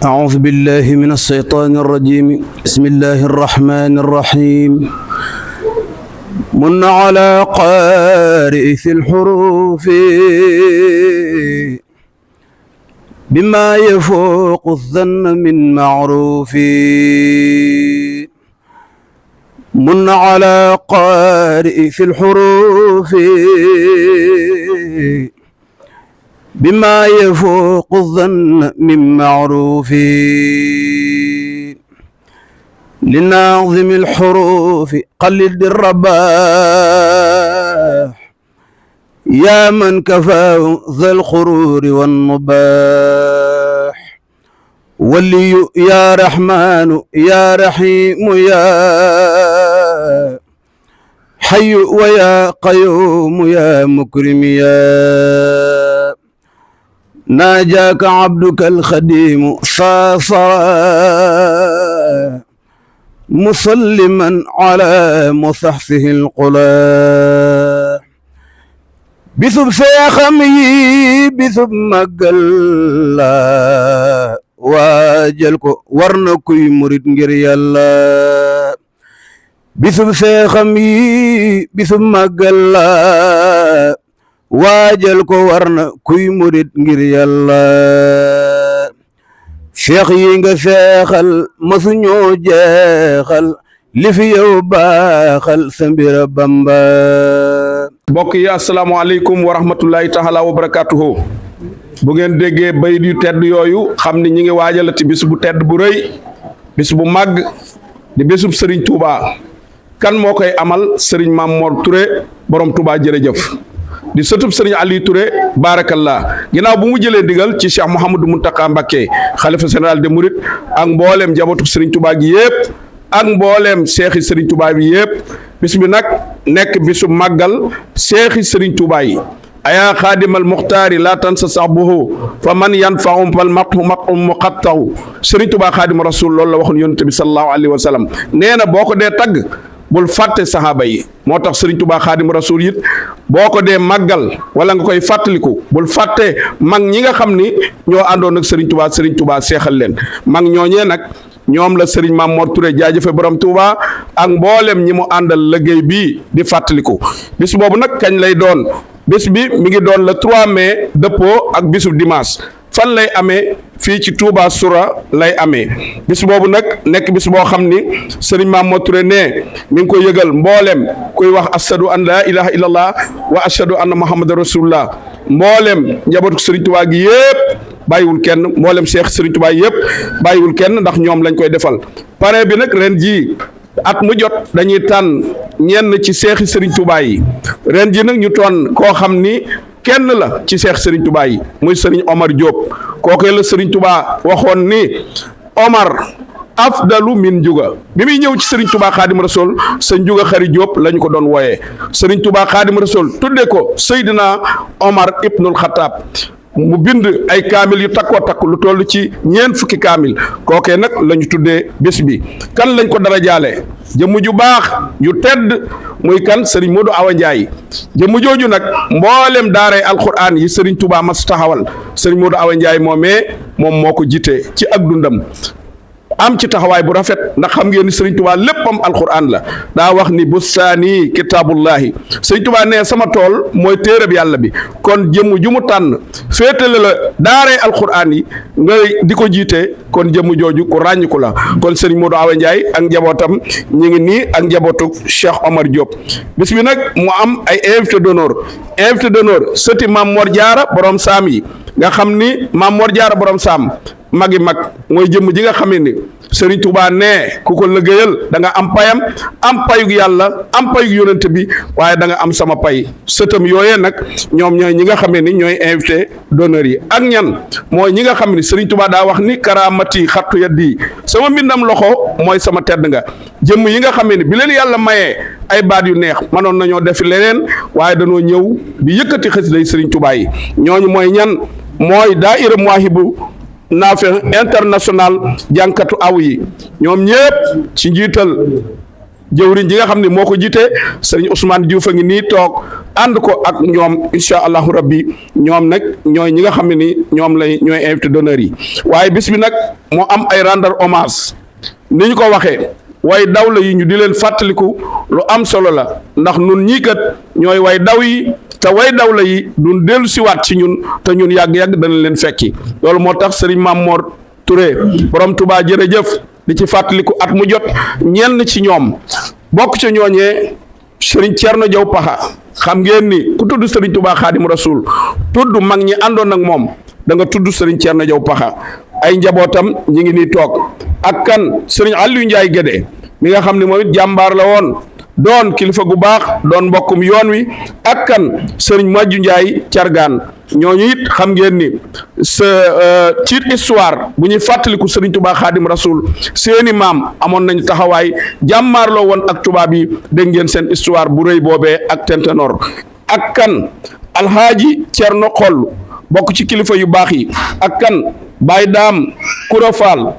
أعوذ بالله من الشيطان الرجيم بسم الله الرحمن الرحيم من على قارئ في الحروف بما يفوق الظن من معروف من على قارئ في الحروف بما يفوق الظن من معروف لناظم الحروف قلد الرباح يا من كفاه ذا الخرور والنباح ولي يا رحمن يا رحيم يا حي ويا قيوم يا مكرم يا ناجاك عبدك الخديم صاصرا مسلما على مصحفه القلا بثب سيخمي بثب مقلا واجلك ورنكوي مريد ngir Yàlla بثب سيخمي بثب مقلا waajal ko war na kuy murit ngir Yàlla seex yi nga seexal masuñoo jeexal li fi yow baaxal sa mbira Bamba. mbokk yi asalaamaaleykum wa rahmatullahi taala wa barakatuhu. bu ngeen déggee bayit yu tedd yooyu xam ni ñi ngi waajalati bis bu tedd bu rëy bis bu màgg di bésub Serigne Touba. kan moo koy amal Serigne Mame Mor Touré borom Touba jërëjëf. di sëtub Serigne Aliou Touré barakallah ginnaaw bu mu jëlee ndigal ci Cheikh Mouhamadou Mountakha Mbacké xalifa général des Mourides ak mbooleem njabootu Serigne Touba gi yëpp ak mbooleem seexi Serigne Touba bi yëpp bis bi nag nekk bisu màggal seexi Serigne Touba yi ayaa xaadimal muxtaari laa tansa sahbuhu fa man yanfa'um fal maqtu muqattahu Serigne Touba xaadima rasul loolu la waxoon yonent bi sallallahu alayhi wa sallam nee na boo ko dee tagg bul fàtte saxaaba yi moo tax Serigne Touba xaadimu rasul it boo ko dee màggal wala nga koy fàttaliku bul fàtte mag ñi nga xam ni ñoo àndoon ak Serigne Touba seexal leen mag ñooñee nag ñoom la Serigne Mame Mor Touré jaajëfe borom Touba ak mboolem ñi mu àndal liggéey bii di fàttaliku bis boobu nag kañ lay doon bis bi mi ngi doon le 3 mai dëppoo ak bisu dimanche fan lay amee fii ci Touba Soura lay amee bis boobu nag nekk bis boo xam ni Serigne Mame Mor Touré ne mi ngi koy yëgal mboolem kuy wax ashadu an laa ilaha illallah wa ashadu anna muhammadan rasulullah mboolem njabootu Serigne Touba gi yëpp bàyyiwul kenn mboolem Cheikh Serigne Touba yëpp bàyyiwul kenn ndax ñoom lañ koy defal pare bi nag ren jii at mu jot dañuy tànn ñenn ci seexi Serigne Touba yi ren jii nag ñu toon koo xam ni kenn la ci Cheikh Serigne Touba yi muy Serigne Omar Diop kookee la Serigne Touba waxoon ni Omar afdalu min juga bi muy ñëw ci Serigne Touba Khadim Rasoul sa Njuga Xari Diop lañ ko doon wooyee Serigne Touba Khadim Rasoul tudde ko Seydina Omar ibnul Khattab mu bind ay kaamil yu takkoo takk lu toll ci ñeent fukki kaamil kookee nag la ñu tuddee bés bi kan lañ ko dara jaale jëmm ju baax ju tedd muy kan Serigne Modou Awa Ndiaye jëmm jooju nag mboolem daaray alquran yi Serigne Touba mas taxawal Serigne Modou Awa Ndiaye moom moo ko jiite ci ak dundam am ci taxawaay bu rafet ndax xam ngeen ni Serigne Touba léppam alquran la daa wax ni bustaani kitaabullahi Serigne Touba nee sama tool mooy téereb yàlla bi kon jëmm ju mu tànn féetale la daaree alquran yi ngay di ko jiite kon jëmm jooju ku ràññiku la kon Serigne Modou Awa Ndiaye ak njabootam ñi ngi nii ak njabootu Cheikh Omar Diop bis bi nag mu am ay invité d'honneur sëti Mame Mor Diarra borom saam yi nga xam ni Mame Mor Diarra borom saam magi mag mooy jëmm ji nga xam ni Serigne Touba nee ku ko liggéeyal da nga am payam am payug yàlla am payug yonent bi waaye da nga am sama pay sëtam yooyee nag ñoom ñooy ñi nga xam ni ñooy invité d'honneur yi ak ñan mooy ñi nga xam ni Serigne Touba daa wax ni karamati xattu yaddi sama mbindam loxo mooy sama tedd nga jëmm yi nga xam ni bi leen yàlla mayee ay baat yu neex manoon nañoo def leneen waaye danoo ñëw di yëkkati xasida yi Serigne Touba yi ñooñu mooy ñan mooy daayira Mawaahibu Naafi international jànkatu aw yi ñoom ñëpp ci njiital jëwriñ ji nga xam ne moo ko jiite sëriñ Ousmane Diouf a ngi nii toog ànd ko ak ñoom incha allahu rabbi ñoom nag ñooy ñi nga xam ne ni ñooy invité d'honneur yi waaye bis bi nag moo am ay rendre hommage ni ñu ko waxee way dawla yi ñu di leen fàttaliku lu am solo la ndax nun ñii kat ñooy way daw yi te way dawla yi duñ dellu siwaat ci ñun te ñun yàgg-yàgg dana leen fekki loolu moo tax sëriñ Mamor Touré borom Touba jërëjëf di ci fàttaliku at mu jot ñenn ci ñoom bokk ca ñooñee sëriñ Thierno Diaw Paxa xam ngeen ni ku tudd sëriñ Touba Xaadim Rasul tudd mag ñi àndoon ak moom da nga tudd sëriñ Thierno Diaw Paxa ay njabootam ñi ngi nii toog ak kan sëriñ Aliou Ndiaye Guédé mi nga xam ne moom it jàmbaar la woon doon kilifa gu baax doon mbokkum yoon wi ak kan sëriñ Majju Ndiaye Cargaan ñooñu it xam ngeen ni ci histoire bu ñuy fàttaliku sëriñ Touba Xaadim Rasul seeni maam amoon nañu taxawaay jàmmaarloo woon ak tubaab yi dégg ngeen seen histoire bu rëy boobee ak Tentenor ak kan alhaaji Cerno Xoll bokk ci kilifa yu baax yi ak kan Baay Daam Kura Faal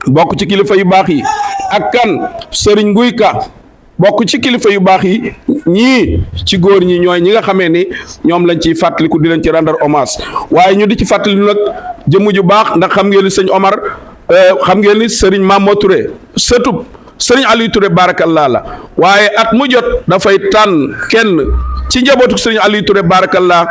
bokk ci kilifa yu baax yi ak kan sëriñ Nguy Ka bokk ci kilifa yu baax yi ñii ci góor ñi ñooy ñi nga xamee ni ñoom lañ ciy fàttaliku di leen ci rendre hommage waaye ñu di ci fàttali nag jëmm ju baax ndax xam ngeen ni sëñ Omar xam ngeen ni sëriñ Mamo Touré sëtub sëriñ Aliou Touré barakallah la waaye at mu jot dafay tànn kenn ci njabootu sëriñ Aliou Touré barakallah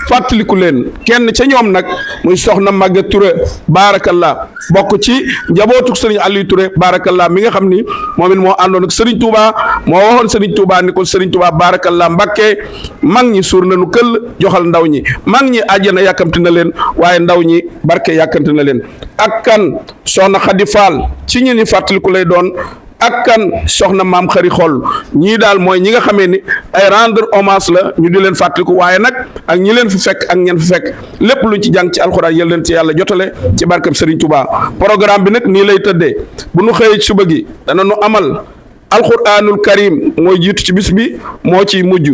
fàttaliku leen kenn ca ñoom nag muy soxna Maguette Touré barakallah bokk ci njabootu sëriñ Aliou Touré barakallah mi nga xam ni moom it moo àndoon ak sëriñ Touba moo waxoon sëriñ Touba ni ko sëriñ Touba barakallah Mbàkke mag ñi suur nañu këll joxal ndaw ñi mag ñi àjjana yàkkamti na leen waaye ndaw ñi barke yàkkamti na leen ak kan soxna Khady Fall ci ñi ni fàttaliku lay doon ak kan soxna maam xëri xol ñii daal mooy ñi nga xamee ni ay rendre hommage la ñu di leen fàttaliku waaye nag ak ñi leen fi fekk ak ñeen fi fekk lépp luñ ci jàng ci alxuraan yal leen ci yàlla jotale ci barkab Serigne Touba programme bi nag nii lay tëddee bu nu xëyee ci suba gi dana nu amal alxuraanul karim mooy jiitu ci bis bi moo ciy mujj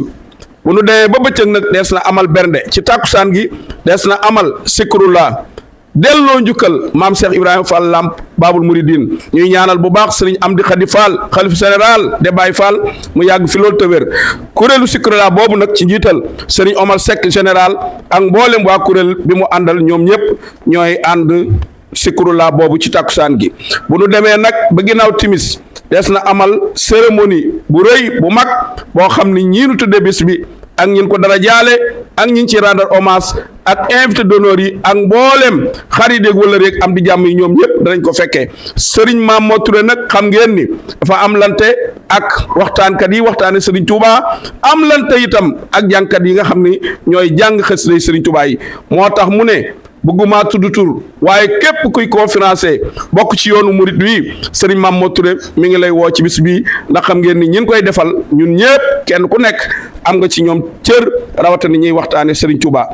bu nu demee ba bëccëg nag dees na amal bernde ci tàkkusaan gi dees na amal sikrullah delloo njukkal maam Cheikh Ibrahima Fall Lamp Babul Mouridine ñuy ñaanal bu baax sëriñ Amdi Khady Fall xalif général de Baye Fall mu yàgg fi loolu te wér kuréelu sikrullah boobu nag ci njiital sëriñ Omar Seck général ak mboolem waa kuréel bi mu àndal ñoom ñëpp ñooy ànd sikrullah boobu ci takkusaan gi bu nu demee nag ba ginnaaw timis des na amal cérémonie bu rëy bu mag boo xam ni ñii nu tudde bis bi ak ñin ko dara jaale ak ñin ci rendre hommage ak invité d'honneur yi ak mboolem xarit yeeg wala rek am di jàmm yi ñoom ñëpp danañ ko fekkee Serigne Mamo Touré nag xam ngeen ni dafa am lante ak waxtaankat yi waxtaane Serigne Touba am lante itam ak jàngkat yi nga xam ni ñooy jàng xasida Serigne Touba yi moo tax mu ne bëgguma tudd tur waaye képp kuy conférencier bokk ci yoonu murit wi Serigne Mamo Touré mi ngi lay woo ci bis bi ndax xam ngeen ni ñin koy defal ñun ñëpp kenn ku nekk am nga ci ñoom cër rawatina ñuy waxtaane Serigne Touba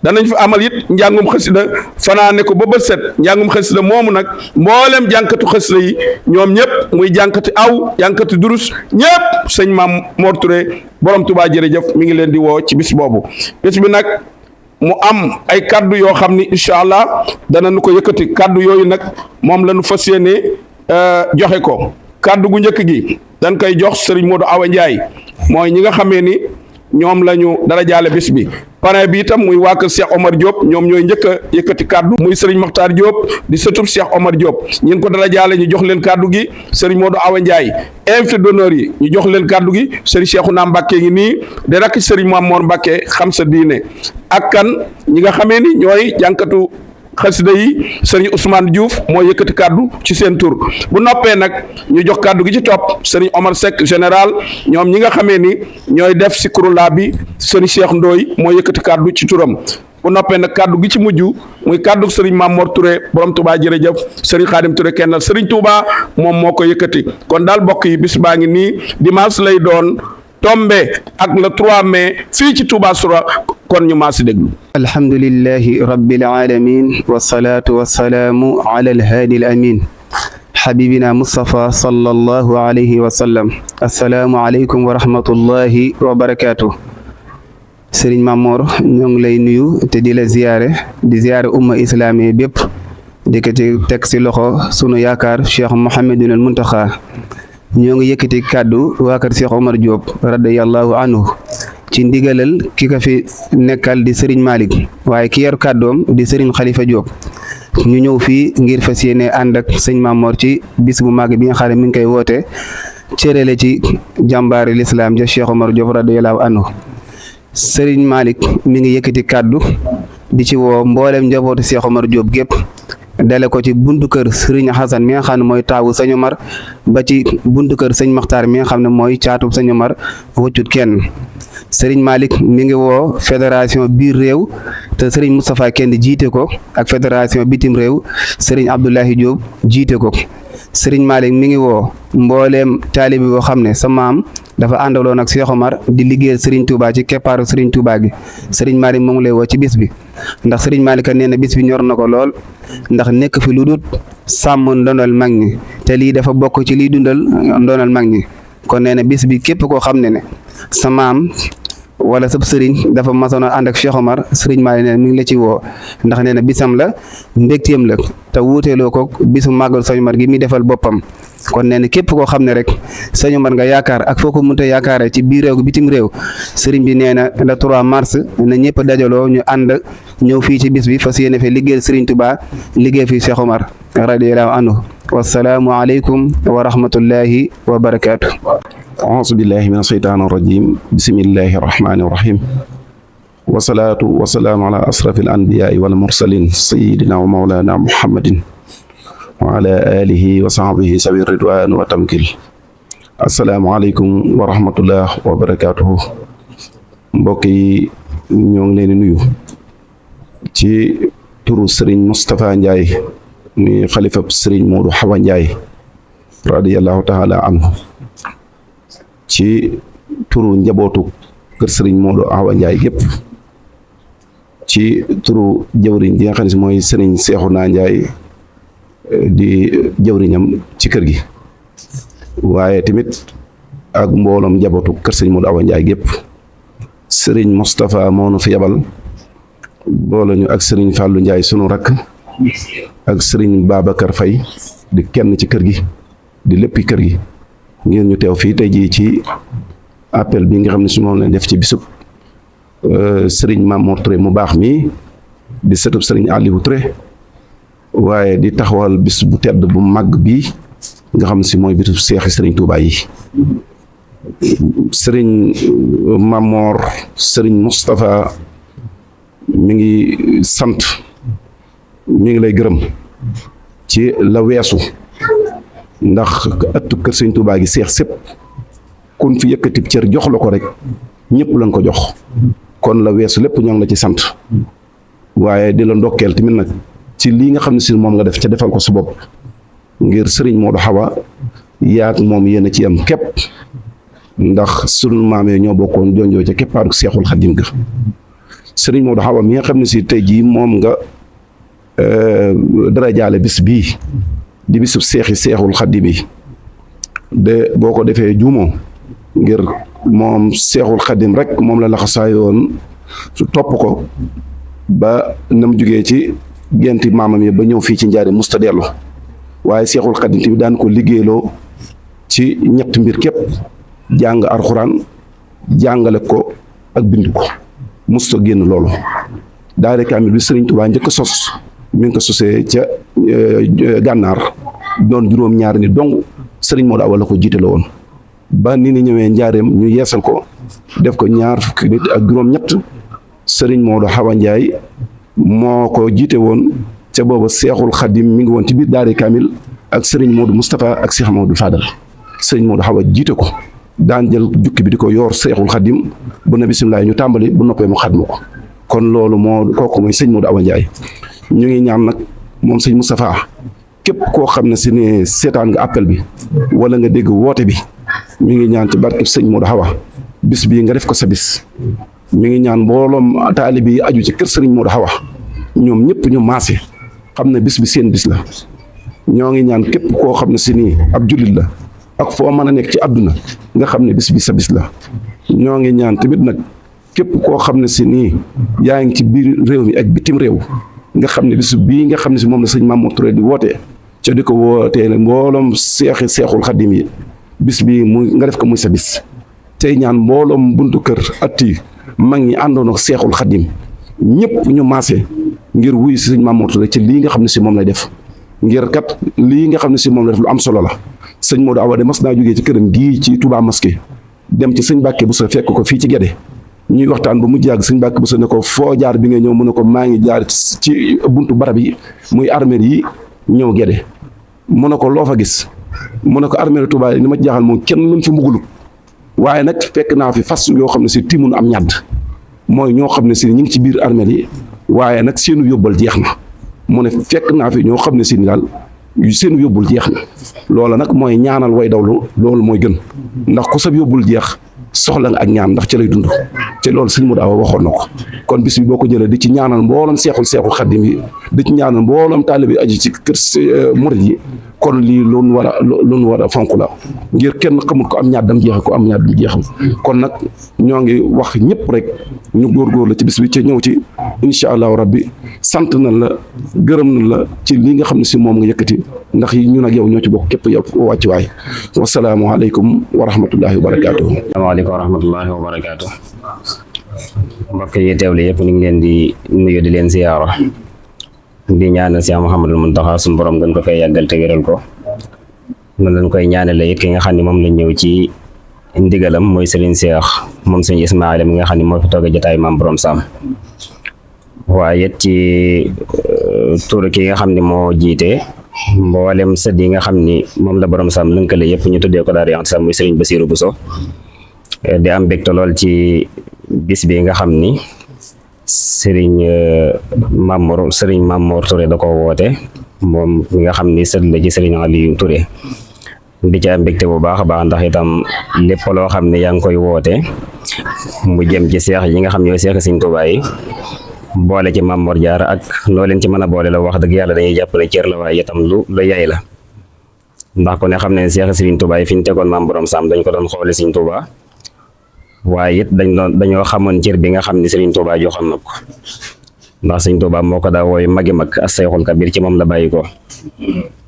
danañ fa amal it njàngum xasida fanaane ko ba bët set njàngum xasida moomu nag mboolem jànkatu xasida yi ñoom ñëpp muy jànkati aw jànkati durus ñëpp sëñ Mamo Touré borom Touba jërëjëf mi ngi leen di woo ci bis boobu bis bi nag mu am ay kaddu yoo xam ni incha allah dana nu ko yëkkati kaddu yooyu nag moom la nu fas yéene joxe ko kaddu gu njëkk gi dañ koy jox Serigne Modou Awa Ndiaye mooy ñi nga xamee ni ñoom la ñu dara jaale bis bi parrain bi itam muy waa kër Cheikh Omar Diop ñoom ñooy njëkk a yëkkati kaddu muy Serigne Makhtar Diop di sëtub Cheikh Omar Diop ñin ko dara jaale ñu jox leen kaddu gi Serigne Modou Awa Ndiaye invité d'honneur yi ñu jox leen kaddu gi Serigne Cheikhouna Mbacké ngi nii di rakk Serigne Mamour Mbacké xam sa diine ak kan ñi nga xamee ni ñooy jànkatu xasida yi Serigne Ousmane Diouf moo yëkkati kaddu ci seen tur bu noppee nag ñu jox kaddu gi ci topp Serigne Omar Seck général ñoom ñi nga xamee ni ñooy def sikrullah bi Serigne Cheikh Ndoye moo yëkkati kaddu ci turam bu noppee nag kaddu gi ci mujj muy kaddu Serigne Mamor Touré borom Touba jërëjëf Serigne Khadim Touré kennal Serigne Touba moom moo ko yëkkati kon daal bokk yi bis baa ngi nii dimanche lay doon tombe ak le 3 mai fii ci Touba Soura kon ñu maa si déglu alhamdulillahi rabbil alamin wassalatu wassalaamu ala alhaadi alamin xabibina Mustafa sallallahu alayhi wa sallam assalaamu aleykum wa rahmatullahi wa barakaatu Sëriñ Mamor ñoo ngi lay nuyu te di la ziyaare umma islami bépp di ko teg si loxo sunu yaakaar Cheikh Mouhamadul Muntaxa ñoo ngi yëkkati kàddu waa kër Cheikh Omar Diop radiyallahu anhu ci ndigalal ki ka fi nekkal di Serigne Malick waaye ki yor kàddoom di Serigne Khalifa Diop ñu ñëw fii ngir fas yéene ànd ak sëñ Mamor ci bis bu màgg bi nga xam ne mi ngi koy woote cërale ci jàmbaari lislaam ja Cheikh Omar Diop radiyallahu anhu. Serigne Malick mi ngi yëkkati kàddu di ci woo mboolem njabootu Cheikh Omar Diop gépp dale ko ci buntu kër Serigne Hassan mi nga xam ne mooy taawu sëñ Omar ba ci buntu kër sëñ Makhtar mi nga xam ne mooy caatub sëñ Omar wëccut kenn. Serigne Malick mi ngi woo fédération biir réew te Serigne Moustapha Kenn jiite ko ak fédération bitim réew Serigne Abdoulahi Diop jiite ko. Serigne Malick mi ngi woo mbooleem taalibi boo xam ne sa maam dafa àndaloon ak Cheikh Omar di liggéeyal Serigne Touba ci keppaaru Serigne Touba gi Serigne Malick moo ngi lay woo ci bis bi ndax Serigne Malick nee na bis bi ñor na ko lool ndax nekk fi lu dul sàmm ndonal mag ñi te lii dafa bokk ci liy dundal ndonal mag ñi kon nee na bis bi képp koo xam ne sa maam wala sab sëriñ dafa masoon a ànd ak Cheikh Omar Serigne Malick nee na mi ngi la ci woo ndax nee na bisam la mbégteem la te wuuteeloo ko bisu màggal sëñ Omar gi muy defal boppam kon nee na képp koo xam ne rek sëñ Omar nga yaakaar ak foo ko mënta yaakaare ci biir réew bitim réew sëriñ bi nee na le 3 mars na ñëpp dajaloo ñu ànd ñëw fii ci bis bi fas yéene fi liggéeyal Serigne Touba liggéey fii Cheikh Omar radiyallahu anhu wassalaamu aleykum wa rahmatullahi wa barakaatu. auzu billahi min asheytaan irrajim bismillahi irrahmani irrahim wasalaatu wasalaamu ala asrafi al anbiyaai wal mursalin sayidina wa maulana muhammadin wa ala alihi wa sahbihi sawi ridwan wa tamkil assalaamu aleykum wa rahmatullah wa barakatuhu mbokk yi ñoo ngi leen di nuyu ci turu Serigne Moustapha Ndiaye mi xalifab Serigne Modou Hawa Ndiaye radiyallahu taala anhu ci turu njabootu kër Serigne Modou Awa Ndiaye gépp ci turu jëwriñ ji nga xam ne si mooy Serigne Cheikhouna Ndiaye di jëwriñam ci kër gi waaye tamit ak mbooloom njabootu kër Serigne Modou Awa Ndiaye gépp Serigne Moustapha moo nu fi yabal boole ñu ak Serigne Fallou Ndiaye sunu rakk ak Serigne Babacar Faye di kenn ci kër gi di léppi kër gi ngir ñu teew fii tey jii ci appel bi nga xam ne su moom lañ def ci bisub Serigne Mamour Touré mu baax mi di sëtub Serigne Aliou Touré waaye di taxawal bis bu tedd bu màgg bi nga xam ne si mooy bisub seexi Serigne Touba yi Serigne Mamour Serigne Moustapha mi ngi sant mi ngi lay gërëm ci la weesu ndax ëttu kër Sëñ Tuubaa gi seex sépp kun fi yëkkati cër jox la ko rek ñëpp lañ ko jox kon la weesu lépp ñoo ngi la ci sant waaye di la ndokkeel tamit nag ci lii nga xam ne si moom nga def ca defal ko sa bopp ngir Serigne Modou Hawa yaak moom yéen a ci am képp ndax sunu maam yi ñoo bokkoon jonjoo ca keppaaru Seexul Xadim ga Serigne Modou Hawa mi nga xam ne si tey jii moom nga dara jaale bis bii di bisub Seexul Xadim yi de boo ko defee juumoo ngir moom Seexul Xadim rek moom la laxasaayoon su topp ko ba na mu jugee ci genti maamam yi ba ñëw fii ci njaari musta dellu waaye Seexul Xadim tamit daan ko liggéeyloo ci ñett mbir képp jàng alxuraan jàngale ko ak bind ko musta génn loolu daare kaamil bi Sëriñ Tuubaa njëkk sos mi ngi ko sosee ca gànnaar doon juróom-ñaari ni dong Serigne Modou Awa la ko jiite la woon ba ni ni ñëwee njaareem ñu yeesal ko def ko ñaar fukki nit ak juróom-ñett Serigne Modou Hawa Ndiaye moo ko jiite woon ca booba Seexul Xadim mi ngi woon ci biir daare kaamil ak Serigne Modou Moustapha ak Cheikh Modou Fadal Serigne Modou Hawa jiite ko daan jël jukki bi di ko yor Seexul Xadim bu na bisimilah ñu tàmbali bu noppee mu xatmu ko kon loolu kooku mooy Serigne Modou Awa Ndiaye ñu ngi ñaan nag moom sëñ Moustapha képp koo xam ne si ne seetaan nga appel bi wala nga dégg woote bi mi ngi ñaan ci barkeb sëñ Modou Hawa bis bii nga def ko sa bis mi ngi ñaan mbooloom taalibe yi aju ci kër sëriñ Modou Hawa ñoom ñëpp ñu maase xam ne bis bi seen bis la ñoo ngi ñaan képp koo xam ne si nii ab jullit la ak foo mën a nekk ci àdduna nga xam ne bis bi sa bis la ñoo ngi ñaan tamit nag képp koo xam ne si nii yaa ngi ci biir réew mi ak bitim réew nga xam ne bis bii nga xam ne si moom la sëñ Mamour Touré di woote ca di ko wootee ne mbooloom Seexul Xadim yi bis bi nga def ko muy sa bis tey ñaan mbooloom buntu kër atti mag ñi àndoon ak Seexul Xadim ñëpp ñu maase ngir wuyu si sëñ Mamour Touré ci lii nga xam ne si moom lay def ngir kat lii nga xam ne si moom lay def lu am solo la sëñ Modou Awa de mas naa jógee ci këram gii ci Touba Mosquée dem ci sëñ Mbàkke Bousso fekk ko fii ci Guédé ñuy waxtaan ba mujj yàgg sëñ Mbàkke Bousso ne ko foo jaar bi nga ñëw mu ne ko maa ngi jaar ci buntu barab yi muy armeel yi ñëw Guédé mu ne ko loo fa gis mu ne ko armeel Touba yi ni ma jaaxal moom kenn luñ fi mbugalut waaye nag fekk naa fi fas yoo xam ne si timun am ñàdd mooy ñoo xam ne si ñu ngi ci biir armeel yi waaye nag seenu yóbbal jeex na mu ne fekk naa fi ñoo xam ne si daal seenu yóbbul jeex na loola nag mooy ñaanal way dawlu loolu mooy gën ndax ku sab yóbbul jeex soxla nga ak ñaan ndax ci lay dund te loolu sëñ Modou Awa waxoon na ko kon bis bi boo ko jëlee di ci ñaanal mboolam Seexul Xadim yi di ci ñaanal mboolam taalibe yi aju ci kër murid yi kon lii loolu war a fonk la ngir kenn xamul ko am ñaddam jeexal ko am ñaddam jeexal kon nag ñoo ngi wax ñëpp rek ñu góorgóor la ci bis bi ci ñëw ci incha allahu rabbi sant nañ la gërëm nañ la ci lii nga xam ne si moom nga yëkkati ndax yi ñun ak yow ñoo ci bokk képp yow wàcc waay wasalaamualeykum wa rahmatullahi wa barakaatuhu. asalaamaaleykum wa rahmatullahi wa barakaatuhu. mbokk yi teewlu yëpp ñu ngi leen di nuyu di leen ziyaara di ñaanal Cheikh Mouhamadul Mountakha suñu borom gën ko fay yàggal te wéral ko noonu lañ koy ñaanale it ki nga xam ne moom lañ ñëw ci ndigalam mooy Serigne Cheikh moom Serigne Ismaïla mi nga xam ne moo fi toogee jotaay maam borom Sam waaye it ci turu ki nga xam ne moo jiite mboolem sët yi nga xam ni moom la borom Sam lënkale yëpp ñu tuddee ko daal di Sam muy Serigne Bassirou Bousso di am mbégte lool ci bis bi nga xam ni Serigne Mamour Touré da ko woote moom mi nga xam ni sët la ci Serigne Aliou Touré di ci am mbégte bu baax a baax ndax itam lépp loo xam ne yaa ngi koy woote mu jëm ci seex yi nga xam ñooy seex Serigne Touba yi boole ci Mamour Diarra ak noo leen ci mën a boole la wax dëgg yàlla dañuy jàpp ne cër la waaye itam lu yaay la ndax ku ne xam ne seex Serigne Touba yi fi ñu tegoon maam borom Sam dañ ko doon xoole Serigne Touba waaye it dañoo xamoon cër bi nga xam ne Serigne Touba joxoon na ko ndax Serigne Touba moo ko daa wooy magi mag as-Sayxul Kabir ci moom la bàyyi ko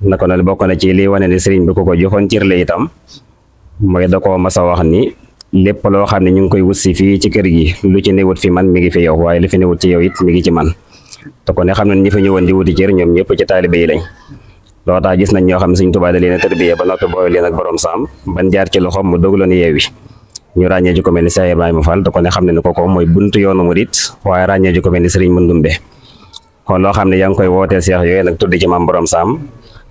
naka noonu bokk na ci lii wane ne Serigne bi ko joxoon cër la itam mooy da koo mas a wax ni lépp loo xam ne ñu ngi koy wut si fii ci kër gi lu ci newut fi man mi ngi fi yow waaye lu fi newut ci yow it mi ngi ci man te ko ne xam ne ñi fi ñëwoon di wuti cër ñoom ñëpp ci taalibe yi lañ loo tax gis nañ ñoo xam ne Serigne Touba da leen a tërbiyee ba noppi booy leen ak borom Sam ban jaar ci loxoom mu dogaloon yeewi ñu ràññee ji ko mel ni Cheikh Ibrahima Fall te ko ne xam ne kooku mooy buntu yoonu murit waaye ràññee ji ko mel ni Serigne Mandoumbe kon loo xam ne yaa ngi koy wooteel seex yooyu nag tudd ci maam borom Sam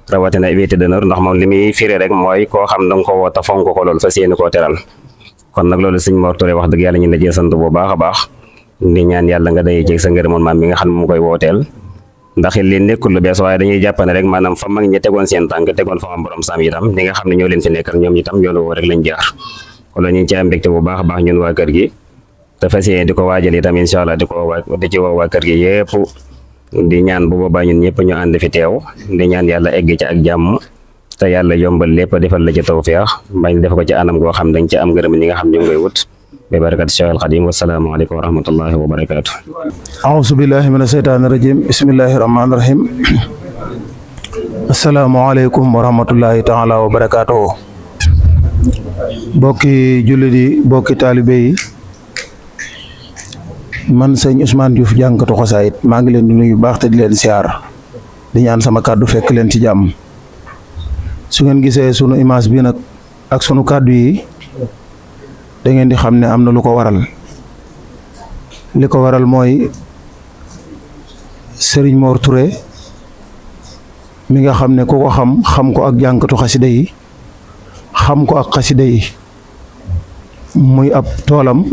rawatina invité d'honneur ndax moom li muy firi rek mooy koo xam da nga ko woota fonk ko loolu fas yéene koo teral kon nag loolu Serigne Mor Touré wax dëgg yàlla ñu la jee sant bu baax a baax di ñaan yàlla nga day jeg sa ngërëmoon maam mi nga xam ne mu koy wooteel ndax li nekkul lu bees waaye dañuy jàpp ne rek maanaam fa mag ñi tegoon seen tànk tegoon fa maam borom Sam itam ñi nga xam ne ñoo leen fi nekkal ñoom itam yoonu woo rek lañ jaar kon ñu ngi ci am mbégte bu baax a baax ñun waa kër gi te fas yéene di ko waajal itam incha allah di ci woo waa kër gi yëpp di ñaan bu boobaa ñun ñëpp ñu ànd fi teew di ñaan yàlla egg ci ak jàmm te yàlla yombal lépp defal la ci tawfeex bañ def ko ci anam goo xam dañ ci am ngërëm ñi nga xam ñu ngi koy wut bi barakat Cheikh al Xadim wasalaamu aleykum wa rahmatullahi wa barakaatu. aouzu billahi mina sheytaani rajim bismillahi rahmaani rahim asalaamaaleykum wa rahmatullahi taala wa barakaatuhu. bokki jullit yi bokki taalibe yi man sëñ Ousmane Diouf jànkatu xasaayit maa ngi leen di nuyu baax te di leen siyaar di ñaan sama kàddu fekk leen ci jàmm su ngeen gisee sunu image bi nag ak sunu kàddu yi da ngeen di xam ne am na lu ko waral li ko waral mooy Serigne Mor Touré mi nga xam ne ku ko xam ko ak jànkatu xasida yi xam ko ak xasida yi muy ab toolam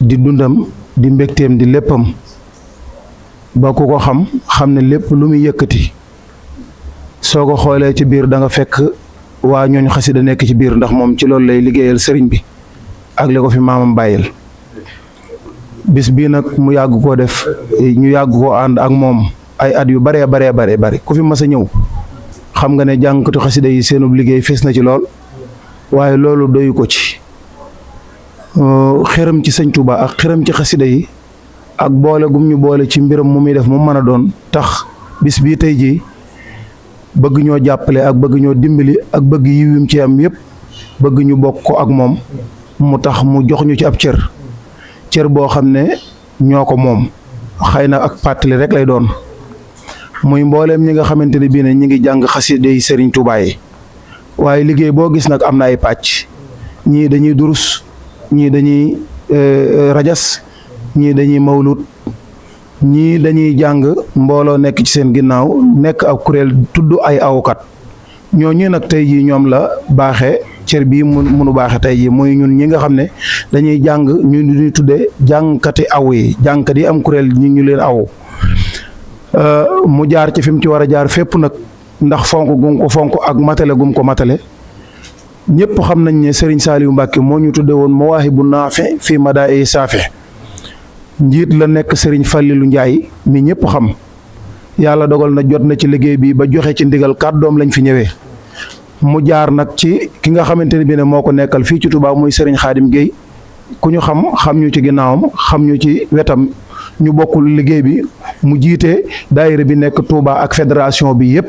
di dundam di mbégteem di léppam ba ku ko xam ne lépp lu muy yëkkati soo ko xoolee ci biir da nga fekk waa ñooñu xasida nekk ci biir ndax moom ci loolu lay liggéeyal sëriñ bi ak li ko fi maamam bàyyil bis bii nag mu yàgg koo def ñu yàgg koo ànd ak moom ay at yu baree bari ku fi mas a ñëw xam nga ne jàngkatu xasida yi seenub liggéey fees na ci lool waaye loolu doyu ko ci xëram ci sëñ Touba ak xëram ci xasida yi ak boole gum ñu boole ci mbiram mu muy def mu mën a doon tax bis bii tey jii bëgg ñoo jàppale ak bëgg ñoo dimbali ak bëgg yiwim ci am yëpp bëgg ñu bokk ko ak moom mu tax mu jox ñu ci ab cër boo xam ne ñoo ko moom xëy na ak pàttali rek lay doon muy mbooleem ñi nga xamante ne bii ne ñi ngi jàng xasida yi Serigne Touba yi waaye liggéey boo gis nag am na ay pàcc ñii dañuy durus ñii dañuy rajas ñii dañuy mawlut ñii dañuy jàng mbooloo nekk ci seen ginnaaw nekk ab kuréel tudd ay awkat ñooñu nag tey jii ñoom la baaxee cër bii munu baaxe tey jii muy ñun ñi nga xam ne dañuy jàng ñu ñuy tuddee jàngkati aw yi jàngkat yi am kuréel ñu leen aw mu jaar ci fi mu ci war a jaar fépp nag ndax fonk gum ko fonk ak matale gum ko matale ñëpp xam nañ ne Serigne Saliou Mbacke moo ñu tudde woon Mawaahibu Naafi fii Madaa'i Saafi njiit la nekk Serigne Fallilou Ndiaye mi ñëpp xam yàlla dogal na jot na ci liggéey bi ba joxe ci ndigal kàddoom lañ fi ñëwee mu jaar nag ci ki nga xamante ne bi ne moo ko nekkal fii ci Touba muy Serigne Khadim Gueye ku ñu xam ñu ci ginnaawam xam ñu ci wetam ñu bokkul liggéey bi mu jiite daayira bi nekk Touba ak fédération bi yëpp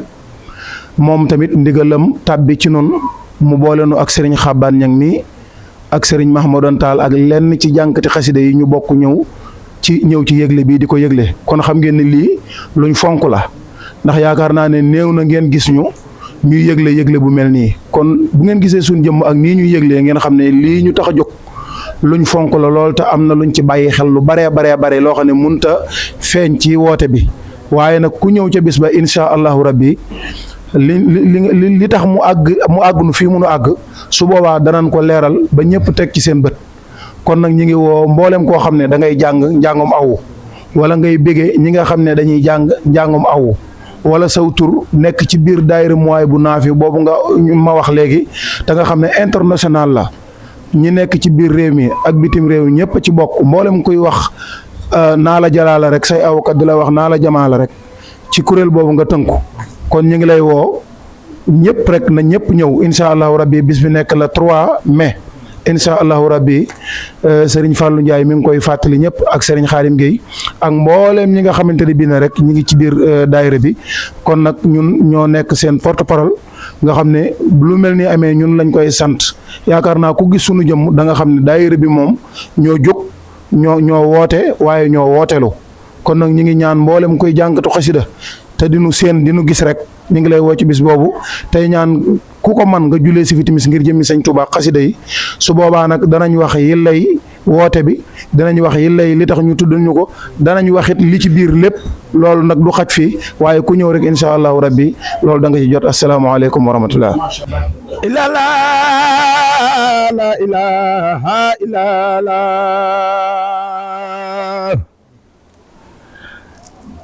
moom tamit ndigalam tàbbi ci noonu mu boole nu ak Serigne Xabbaan Ñang mi ak Serigne Mahmadou Taal ak lenn ci jànkati xasida yi ñu bokk ñëw ci yëgle bii di ko yëgle kon xam ngeen ne lii luñ fonk la ndax yaakaar naa ne néew na ngeen gis ñu ñuy yëgle bu mel nii kon bu ngeen gisee suñ jëmm ak nii ñuy yëglee ngeen xam ne lii ñu tax a jóg luñ fonk la lool te am na luñ ci bàyyi xel lu bare loo xam ne munta feeñ ci woote bi waaye nag ku ñëw ca bis ba insha allahu rabbi li tax mu àgg nu fii mu nu àgg su boobaa danañ ko leeral ba ñëpp teg ci seen bët kon nag ñi ngi woo mboolem koo xam ne da ngay jàng njàngum awu wala ngay bége ñi nga xam ne dañuy jàng njàngum awu wala saw tur nekk ci biir daayira Mawaahibu Naafi boobu nga ma wax léegi te nga xam ne international la ñi nekk ci biir réew mi ak bitim réew ñëpp ci bokk mboolem kuy wax naa la jalaala rek say awkat di la wax naa la jamaala rek ci kuréel boobu nga tënku kon ñu ngi lay woo ñëpp rek na ñëpp ñëw incha allahu rabbi bis bi nekk la 3 mai incha allahu rabbi Serigne Fallou Ndiaye mi ngi koy fàttali ñëpp ak Serigne Khadim Gueye ak mbooleem ñi nga xamante ne bii ne rek ñi ngi ci biir daayira bi kon nag ñun ñoo nekk seen porte parole nga xam ne lu mel ni amee ñun lañ koy sant yaakaar naa ku gis sunu jëmm da nga xam ne daayira bi moom ñoo jóg ñoo woote waaye ñoo wootelu kon nag ñi ngi ñaan mboolem koy jàngatu xasida te dinu seen dinu gis rek ñu ngi lay woo ci bis boobu tey ñaan ku ko man nga julee si fi timis ngir jëmmi Sëñ Tuubaa xasida yi su boobaa nag danañ wax yillay woote bi danañ wax yillay li tax ñu tuddal ñu ko danañ waxit li ci biir lépp loolu nag du xaj fii waaye ku ñëw rek insha allahu rabbi loolu da nga ci jot asalaamaaleykum wa rahmatullah illa la ilaha illa la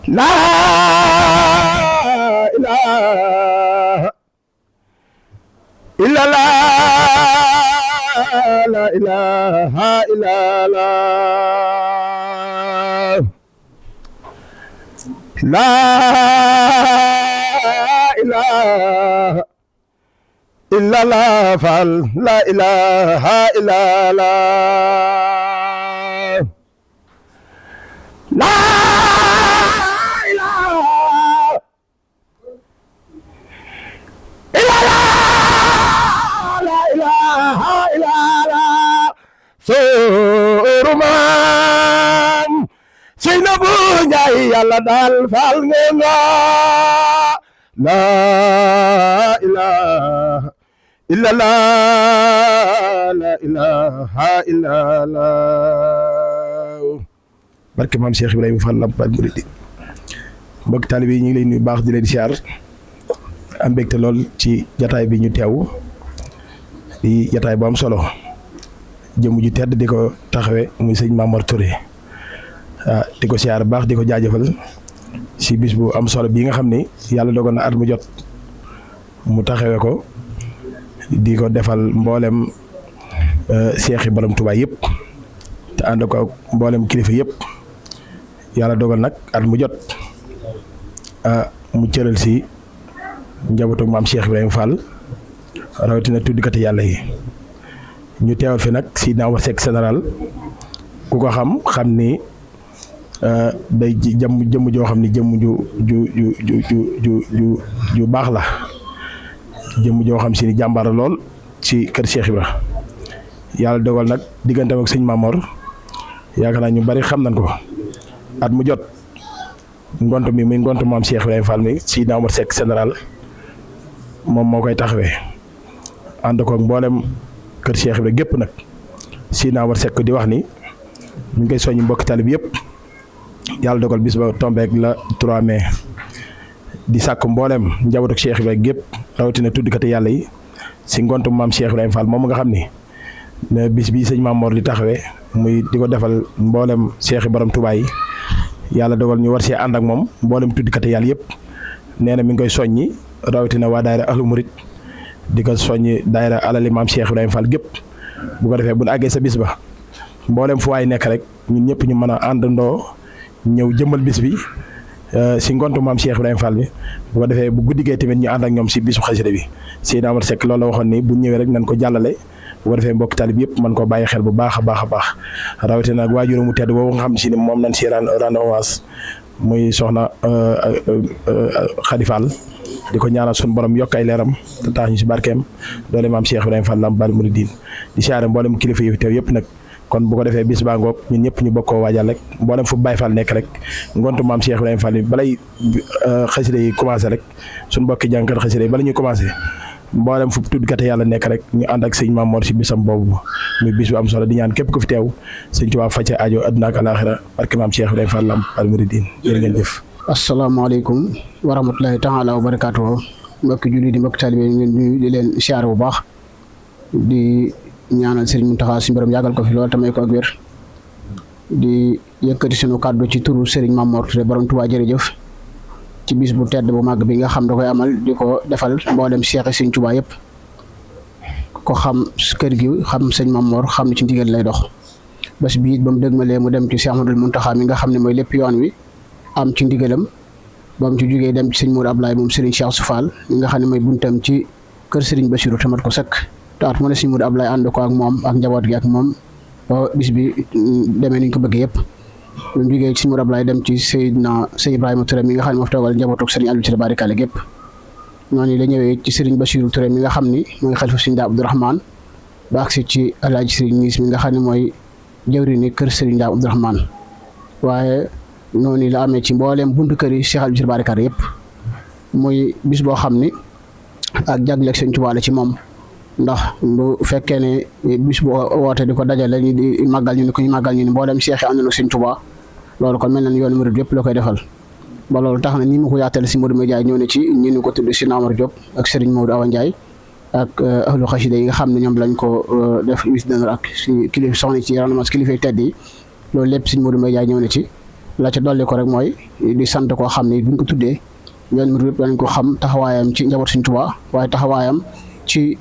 la ilaha illa la la ilaha illa la la ilaha illa la fal la ilaha illa la la Suruman Sinabu Njaay Yàlla daal faal ngeen la ilaha illa la ilaha illa la barke maam Cheikh Ibrahima Fall Lamp Baal Muridi mbokk taalibe yi ñu ngi lay nuyu baax di leen siyaar am mbégte lool ci jataay bi ñu teew di jataay bu am solo jëm ju tedd di ko taxawee muy sëñ Mamor Touré di ko siyaar baax di ko jaajëfal si bis bu am solo bii nga xam ni yàlla dogal na at mu jot mu taxawee ko di ko defal mboolem seexi borom Tuubaa yëpp te ànd ko mboolem kilifa yëpp yàlla dogal nag at mu jot mu cëral si njabootu maam Cheikh Ibrahima Fall rawatina tuddikati yàlla yi ñu teewal fi nag si naaw Seck général ku ko xam ni day jëmm joo xam ni jëmm ju baax la jëmm joo xam si ni jàmbaara lool ci kër Cheikh Ibra yàlla dogal nag digganteem ak sëñ Mamor yaakaar naa ñu bari xam nañ ko at mu jot ngont mi muy ngont maam Cheikh Ibrahima Fall mi si Omar Seck général moom moo koy taxawee ànd ko mboolem kër Cheikh Ibrahima gépp nag si Omar Seck di wax ni ñu ngi koy soññi mbokki talib yëpp yàlla dogal bis ba tombeek la 3 mai di sàkk mboolem njabootu Cheikh Ibrahima gépp rawatina tuddkati yàlla yi si ngontu maam Cheikh Ibrahima Fall moom nga xam ni ne bis bii sëñ Maam Mor di taxawee muy di ko defal mboolem Cheikh borom Touba yi yàlla dogal ñu war see ànd ak moom mboolem tuddkati yàlla yëpp nee na mi ngi koy soññi rawatina waa daayira ahlu murid di ko soññi daayira alali maam Cheikh Ibrahima Fall gépp bu ko defee bu ñu àggee sa bis ba mboolem fu waay nekk rek ñun ñëpp ñu mën a àndandoo ñëw jëmmal bis bi si ngontu maam Cheikh Ibrahima Fall bi bu ko defee bu guddigee tamit ñu ànd ak ñoom si bisu xasida bi Seydina Omar Seck loolu la waxoon ni bu ñëwee rek nañ ko jàllale bu ko defee mbokki talib yëpp mën koo bàyyi xel bu baax a baax a baax rawatina nag waajur mu tedd boobu nga xam si ni moom nañ si rendre hommage muy soxna Khady Fall di ko ñaanal suñu borom yokk ay leeram te tax ñu si barkeem doole maam Cheikh Ibrahima Fall lam bal muridin di siyaare mboolem kilifa yi teew yëpp nag kon bu ko defee bis baa ngoog ñun ñëpp ñu bokkoo waajal rek mboolem fu Baye Fall nekk rek ngontu maam Cheikh Ibrahima Fall balay xasida yi commencé rek suñu mbokki jàngkat xasida yi bala ñuy commencé mboolem fu tuddkat yàlla nekk rek ñu ànd ak sëñ Maam Mor si bisam boobu muy bis bu am solo di ñaan képp ku fi teew sëñ Tuubaa faj aajo àdduna ak alaaxira barke maam Cheikh Ibrahima Fall al muridin jërë ngeen jëf. asalaamaaleykum wa rahmatulahi taala wa barakaatuhu mbokki julli di mbokki taalibe yi ñu di leen siyaare bu baax di ñaanal Serigne Mountakha suñu borom yàggal ko fi lool tamay ko ak wér di yëkkati sunu kàddu ci turu Serigne Maam Mor Touré borom Touba jërëjëf ci bis bu tedd bu màgg bi nga xam da koy amal di ko defal mboolem Cheikh Serigne Touba yëpp ko xam kër gi xam sëñ Maam Mor xam ne ci ndigal lay dox bés bi it ba mu dëgmalee mu dem ci Cheikh Ahmadul Mountakha mi nga xam ne mooy lépp yoon wi am ci ndigalam ba mu ci jógee dem ci sëñ Mourou Ablaye moom Serigne Cheikh Soufal mi nga xam ne mooy buntam ci kër Serigne Bassirou tamat ko sëkk taat mu ne sëñ Mourou Ablaye ànd ko ak moom ak njaboot gi ak moom bis bi demee niñ ko bëgg yëpp ba mu jógee ci sëñ Mourou Ablaye dem ci Seydina sëñ Ibrahima Touré mi nga xam ne moo fi toogal njabootu Serigne Aliou Touré barikale gépp noonu la ñëwee ci Serigne Bassirou Touré mi nga xam ni mooy xalifa Serigne Daa Abdourahmane ba agsi ci Alaaji Serigne Niis mi nga xam ne mooy jëwriñu kër Serigne Daa Abdourahmane waaye noonu la amee ci mbooleem buntu kër yi Cheikh Aliou Touré barikale yëpp muy bis boo xam ni ak jagleeg Sëñ Tuubaa la ci moom ndax bu fekkee ne bis boo woote di ko dajale ñu di màggal ñu ni ko ñu màggal ñu ni mboolem Cheikh yi àndoon ak Sëñ Tuubaa loolu kon mel na ni yoonu murid yëpp la koy defal ba loolu tax na ni mu ko yaatale si Modou Médiaye ñëw ne ci ñu ni ko tudd si Namar Diop ak Serigne Maodo Awa Ndiaye ak ahlu xasida yi nga xam ne ñoom lañ ko def wis dënr ak si kilifa soxna ci rendement kilifa tedd yi loolu lépp si Modou Médiaye ñëw ne ci la ca dolli ko rek mooy di sant koo xam ne buñ ko tuddee yoon murid yëpp dañ ko xam taxawaayam ci njaboot Sëñ Tuubaa waaye taxawaayam ci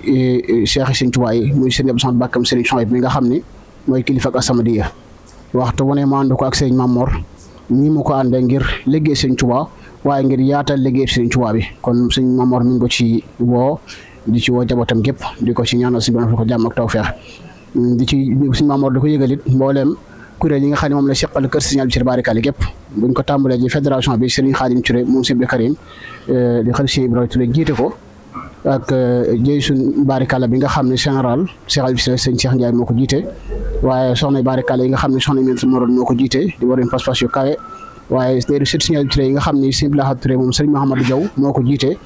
Cheikh Sëñ Tuubaa yi muy Serigne Abdou Samad Bakam Serigne Souhaïbou mi nga xam ni mooy kilifa ak As-Samadiyya waxtu wu ne mu ànd ko ak Serigne Maam Mor ñi mu ko àndee ngir liggéey Sëñ Tuubaa waaye ngir yaatal liggéey Sëñ Tuubaa bi kon Serigne Maam Mor mi ngi ko ci woo di ci woo njabootam gépp di ko ci ñaanal si borom ko jàmm ak tawfeex di ci Serigne Maam Mor di ko yëgalit mbooleem kuréel yi nga xam ne moom la seqal kër Serigne Aliou Touré barikale gépp buñ ko tàmbalee ci fédération bi Serigne Khadim Touré moom Sibli Karim di xalifa Serigne Ibrahima Touré jiite ko ak jëy suñ barikala bi nga xam ne général Cheikh Aliou Touré sëñ Cheikh Ndiaye moo ko jiite waaye soxna barikala yi nga xam ne soxna Aminata Moroon moo ko jiite di waroon pas-pas yu kawe waaye déedu sët Serigne Aliou Touré yi nga xam ne Sibli Touré moom Serigne Mahamadou Diaw moo ko jiite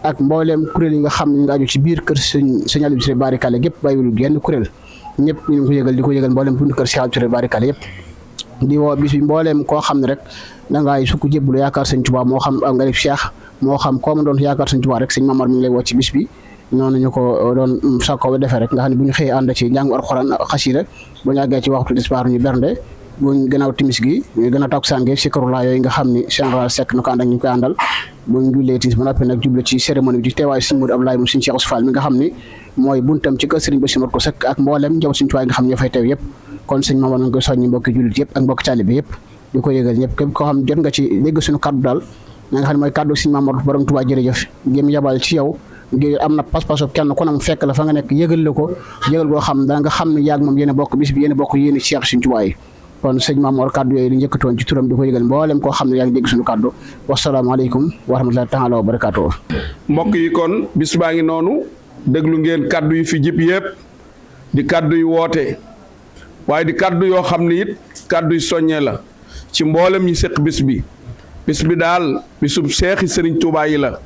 ak mbooleem kuréel yi nga xam ne ñu ngi aju ci biir kër Serigne Aliou Touré barikale gépp bàyyiwul genn kuréel ñëpp ñu ngi ko yëgal di ko yëgal mbooleem buntu kër Cheikh Aliou Touré barikale yëpp di woo bis bi mbooleem koo xam ne rek da ngaay sukk jébbalu yaakaar Sëñ Tuubaa moo xam nga def Cheikh moo xam koo ma doon yaakaar Sëñ Tuubaa rek Sëñ Maam Mor mi ngi lay woo ci bis bi noonu ñu ko doon sakko ba defee rek nga xam ne bu ñu xëyee ànd ci njàngu Alxuraan xasida bu ñu àggee ci waxtu dispaar ñu bernde buñ gënaaw timis gi ñu gën a takkusaan gi sikarulaa yooyu nga xam ni général Seck na ko ànd ak ñu koy àndal buñ jullee timis ba noppi nag juble ci cérémonie bi ci teewaayu Sëñ Modou Ablaye moom Sëñ Cheikh Soufal mi nga xam ni mooy buntam ci kër Serigne Bassirou mat ko sëkk ak mboolem njaboot Sëñ Tuubaa nga xam ne ñoo fay teew yëpp kon Sëñ Maam Mor nañ koy soññi mbokki jullit yëpp ak mbokki taalibe yëpp di ko yëgal ñëpp képp koo xam jot nga ci dégg suñu kaddu daal nga xam ne mooy kaddu Sëñ Maam Mor borom Tuubaa jërëjëf ngeen yabal ci yow ngir am na pas-pasu kenn ku ne mu fekk la fa nga nekk yëgal la ko yëgal goo xam da nga xam ne yaag moom yéen a bokk bis bi yéen a bokk yéen Cheikh Sëñ Tuubaa yi kon Sëñ Maam Mor kaddu yooyu di njëkkatoon ci turam di ko yëgal mboolem koo xam ne yaa ngi dégg suñu kaddu wasalaamaaleykum wa rahmatullahi taala wa barakaatuh mbokk yi kon bis baa ngi noonu déglu ngeen kàddu yi fi jib yépp di kàddu yu woote waaye di kàddu yoo xam ne it kàddu yu soññee la ci mboolem ñi séq bis bi daal bisub seexi Serigne Touba yi la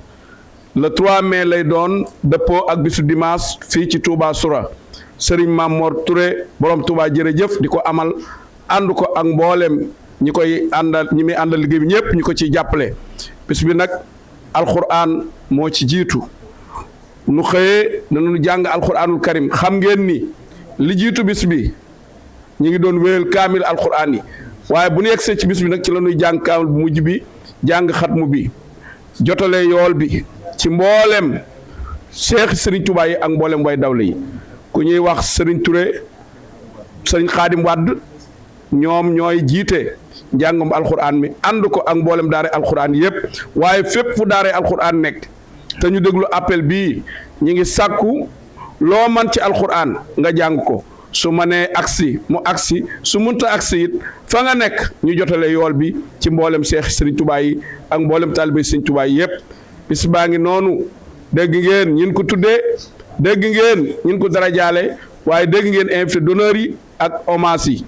le 3 mai lay doon dëppoo ak bisu dimanche fii ci Touba Soura Serigne Mamor Touré borom Touba jërëjëf di ko amal ànd ko ak mboolem ñi koy àndal ñi muy àndal liggéey bi ñëpp ñu ko ciy jàppale bis bi nag alxuraan moo ci jiitu nu xëyee dañu jàng alxuraanul karim xam ngeen ni li jiitu bis bi ñu ngi doon wéyal kaamil alxuraan yi waaye bu ñu yegsee ci bis bi nag ci la ñuy jàng kaamil bu mujj bi jàng xatmu bi jotale yool bi ci mboolem Cheikh Serigne Touba yi ak mboolem way dawle yi ku ñuy wax Serigne Touré Serigne Khadim Wade ñoom ñooy jiite njàngum alxuraan mi ànd ko ak mboolem daare alxuraan yépp waaye fépp fu daare alxuraan nekk te ñu déglu appel bii ñi ngi sàkku loo man ci alxuraan nga jàng ko su mënee agsi mu agsi su munta agsi it fa nga nekk ñu jotale yool bi ci mboolem Cheikh Serigne Touba yi ak mboolem taalibe Serigne Touba yi yépp bis baa ngi noonu dégg ngeen ñin ko tuddee dégg ngeen ñin ko darajaale waaye dégg ngeen invité d'honneur yi ak hommage yi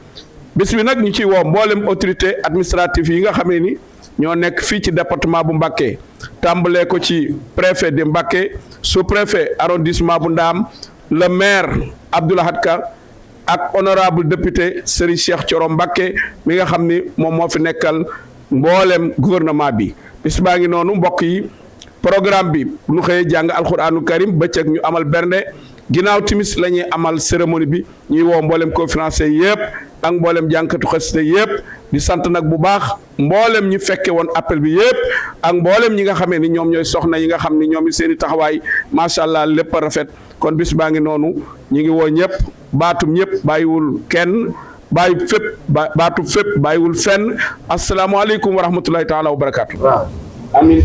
bis bi nag ñu ciy woo mboolem autorité administrative yi nga xamee ni ñoo nekk fii ci département bu Mbacké tàmbalee ko ci préfet de Mbacké sous-préfet arrondissement bu Ndaam le maire Abdou Lahad Ka ak honorable député Serigne Cheikh Thioro Mbacké mi nga xam ni moom moo fi nekkal mboolem gouvernement bi bis baa ngi noonu mbokk yi programme bi nu xëyee jàng alxuraanul karim bëccëg ñu amal bernde ginnaaw timis la ñuy amal cérémonie bi ñuy woo mboolem conférencier yépp ak mboolem jànkatu xasida yépp di sant nag bu baax mboolem ñi fekke woon appel bi yépp ak mboolem ñi nga xamee ni ñoom ñooy soxna yi nga xam ni ñoom seeni taxawaay macha allah lépp a rafet kon bis baa ngi noonu ñu ngi woo ñëpp baatum ñëpp bàyyiwul kenn bàyyi fépp baatu fépp bàyyiwul fenn asalaamaaleykum wa rahmatullahi taala wa barakaatu. Amin.